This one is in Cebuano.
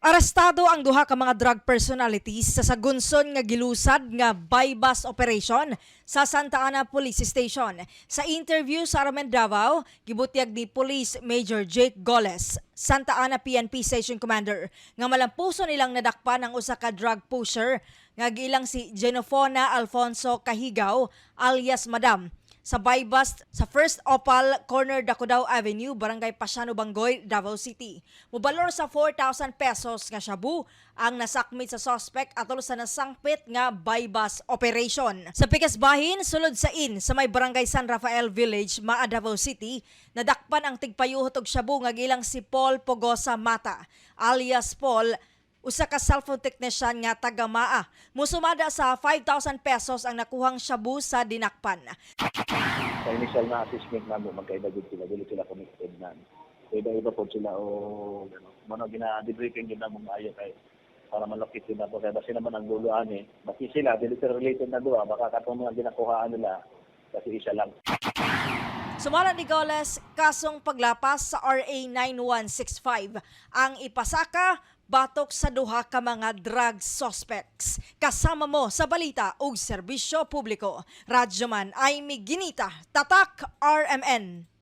Arestado ang duha ka mga drug personalities sa sagunson nga gilusad nga buy-bust operation sa Santa Ana Police Station. Sa interview sa RMN Davao, gibutyag ni Police Major Jake Goles, Santa Ana PNP Station Commander, nga malampuso nilang nadakpan ang usa ka drug pusher nga giilang si Genofona Alfonso Kahigaw alias Madam sa buy-bust sa First Opal, Corner Dacudao Avenue, Barangay Pasiano Bangoy, Davao City. Mubalor sa 4,000 pesos nga shabu ang nasakmit sa suspect atol sa nasangpit nga buy-bust operation. Sa pikas bahin, sulod sa inn sa may Barangay San Rafael Village, Maa, Davao City, nadakpan ang tigpayuhot og shabu nga gilang si Paul Pogosa Mata, alias Paul, usa ka cellphone technician nga taga Maa. Musumada sa 5,000 pesos ang nakuhang shabu sa dinakpan. Sa initial na assessment namo, magkaiba gud sila, dili sila connected na. Iba-iba po sila o ano, mao gina-debriefing gyud namo maayo kay para malokit din ako kay basi naman ang dulo ani, basi sila dili sila related na duha, baka katong mga ginakuhaan nila kasi isa lang. Sumala ni Goles, kasong paglapas sa RA 9165 ang ipasaka batok sa duha ka mga drug suspects. Kasama mo sa balita ug serbisyo publiko. Radyoman Aimee Ginita, Tatak RMN.